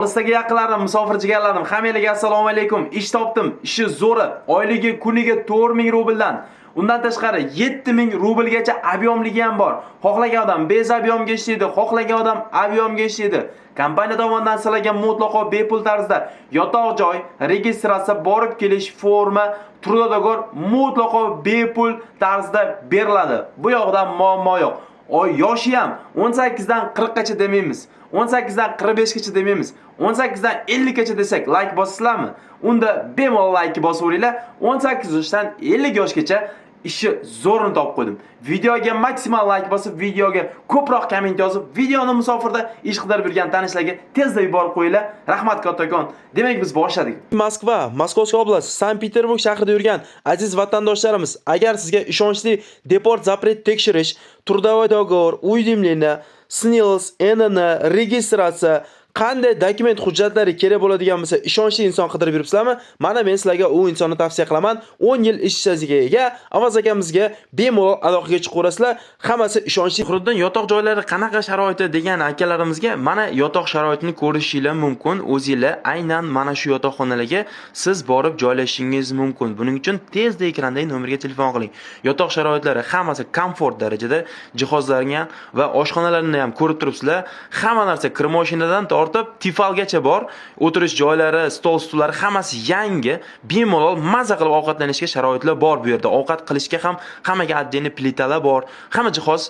Olisdagi yaqinlarim, musofir jigarlarim, hammanglarga assalomu alaykum. Ish topdim. Ishi zo'ri. Oyligi kuniga 4000 rubldan. Undan tashqari 7000 rublgacha объём ligi ham bor. Xohlagan odam без объём ga ishlaydi, xohlagan odam объём ga ishlaydi. Kompaniya tomonidan sizlarga mutlaqo bepul tarzda yotoq joy, registratsiya, borib kelish, forma, трудоговор mutlaqo bepul tarzda beriladi. Bu yoqda muammo yo'q. Oy, yoshi ham 18 dan 40 gacha demaymiz. 18 dan 45 gacha demaymiz. 18 dan 50 gacha desak, like bosasizlarmi? Unda bemalol like bosaveringlar. 18 yoshdan 50 yoshgacha ishi zo'rini topib qo'ydim. Videoga maksimal like bosib, videoga ko'proq komment yozib, videoni musofirda ish qidirib yurgan tanishlarga tezda yuborib qo'yinglar. Rahmat kattakon. Demak, biz boshladik. Moskva, Московская область, Sankt-Peterburg shahrida yurgan aziz vatandoshlarimiz, agar sizga ishonchli депорт запрет tekshirish, трудовой договор, уведомление, СНИЛС, ИНН, registratsiya, qanday dokument hujjatlari kerak bo'ladigan bo'lsa, ishonchli inson qidirib yuribsizlarmi? Mana men sizlarga u insonni tavsiya qilaman. 10 yil ish stajiga ega Avaz akamizga bemalol aloqaga chiqaverasizlar. Hammasi ishonchli. Zuhriddin, yotoq joylari qanaqa sharoitda degan akalarimizga mana yotoq sharoitini ko'rishinglar mumkin. O'zinglar aynan mana shu yotoqxonalarga siz borib joylashishingiz mumkin. Buning uchun tezda ekrandagi nomerga telefon qiling. Yotoq sharoitlari hammasi komfort darajada jihozlangan va oshxonalarni ham ko'rib turibsizlar. Hamma narsa kir mashinadan tortib Tefalgacha bor. O'tirish joylari, stol stullari hammasi yangi. Bemalol maza qilib ovqatlanishga sharoitlar bor bu yerda. Ovqat qilishga ham hammaga отдельный plitalar bor. Hamma jihoz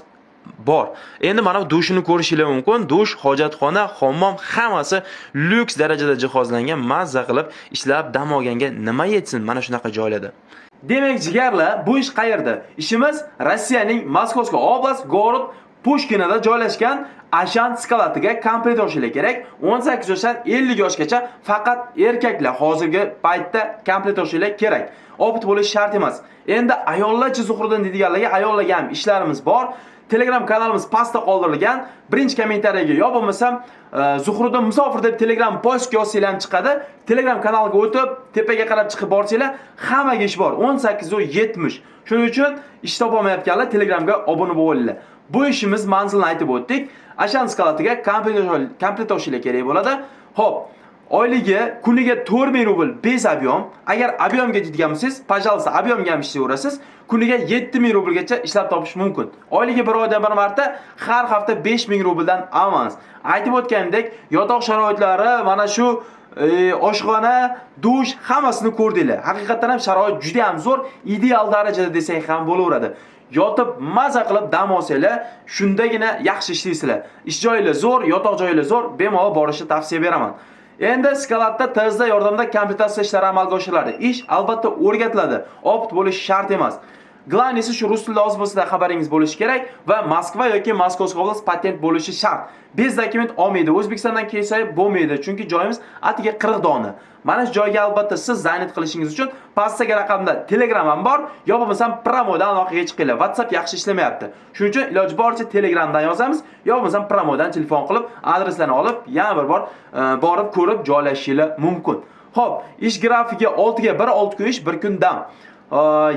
bor. Endi mana bu dushini ko'rishinglar mumkin. Dush, hojatxona, hammom hammasi lyuks darajada jihozlangan. Mazza qilib ishlab dam olganga nima yetsin mana shunaqa joylarda. Demak, jigarlar, bu ish qayerda? Ishimiz Rossiyaning Московская область, город Pushkinoda joylashgan Ashan склад iga komplektorchilik kerak. 18 yoshdan 50 yoshgacha faqat erkaklar hozirgi paytda komplektorchilik kerak. Опыт bo'lishi shart emas. Endi ayollarchi, Zuhriddin, deydiganlarga, ayollarga ham ishlarimiz bor. Telegram kanalimiz pastda qoldirilgan. Birinchi kommentariyaga yo bo'lmasam Zuhriddin musofir deb Telegram post yozsanglar ham chiqadi. Telegram kanaliga o'tib, tepaga qarab chiqib borsanglar, hammaga ish bor. 18 va 70. Shuning uchun ish topolmayotganlar Telegramga obuna bo'linglar. Bu ishimiz manzilini aytib o'tdik. Ashan склад iga komplektorchilik kerak bo'ladi. Xo'p, oyligi kuniga 4000 rubl без объем. Agar объём ga deydigan bo'lsangiz, пожалуйста, объём ga ham ishlayverasiz. Kuniga 7000 rublgacha ishlab topish mumkin. Oyligi bir oyda bir marta, har hafta 5000 rubldan avans. Aytib o'tganimdek, yotoq sharoitlari, mana shu oshxona, dush hammasini ko'rdinglar. Haqiqatdan ham sharoit juda ham zo'r, ideal darajada desak ham bo'laveradi. Yotib maza qilib dam olsanglar, shundagina yaxshi ishlaysizlar. Ish joylar zo'r, yotoq joylar zo'r, bemalol borishni tavsiya beraman. Endi склад da tezda yordamda komplektatsiya ishlari amalga oshiriladi. Ish albatta o'rgatiladi. Опыт bo'lishi shart emas. Главный si shu rus tilida oz bo'lsa xabaringiz bo'lishi kerak va Moskva yoki Московская область patent bo'lishi shart. Без dokument olmaydi. O'zbekistondan kelsa bo'lmaydi, chunki joyimiz atiga 40 dona. Mana shu joyga albatta siz занят qilishingiz uchun pastdagi raqamda Telegram ham bor, yo bo'lmasam прямой dan aloqaga chiqinglar. WhatsApp yaxshi ishlamayapti. Shuning uchun iloji boricha Telegramdan yozamiz, yo bo'lmasam прямой dan telefon qilib, adreslarni olib, yana bir bor borib ko'rib joylashishinglar mumkin. Xo'p, ish grafigi 6 ga 1, 6 kun ish, 1 kun dam.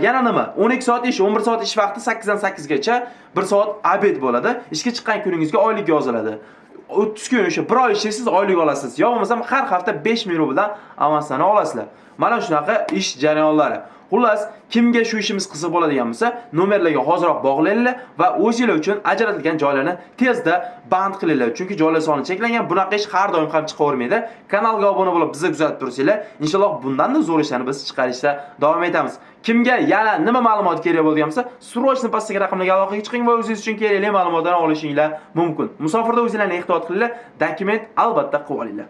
Yana nima? 12 soat ish, 11 soat ish vaqti, 8 dan 8 gacha, 1 soat обед bo'ladi. Ishga chiqqan kuningizga oylik yoziladi. 30 kun o'sha bir oy ishlaysiz, oylik olasiz. Yo bo'lmasam har hafta 5000 rubldan avansini olasizlar. Mana shunaqa ish jarayonlari. Xullas, kimga shu ishimiz qiziq bo'ladigan bo'lsa, nomerlarga hoziroq bog'langlar va o'zinglar uchun ajratilgan joylarni tezda band qilinglar. Chunki joylar soni cheklangan. Bunaqa ish har doim ham chiqavermaydi. Kanalga obuna bo'lib bizni kuzatib tursanglar, inshaalloh bundan-da zo'r ishlarni biz chiqarishda davom etamiz. Kimga yana nima ma'lumot kerak bo'lgan bo'lsa, срочно pastdagi raqamlarga aloqaga chiqing va o'zingiz uchun kerakli ma'lumotlarni olishinglar mumkin. Musofirda o'zinglarni ehtiyot qilinglar, dokument albatta qilib olinglar.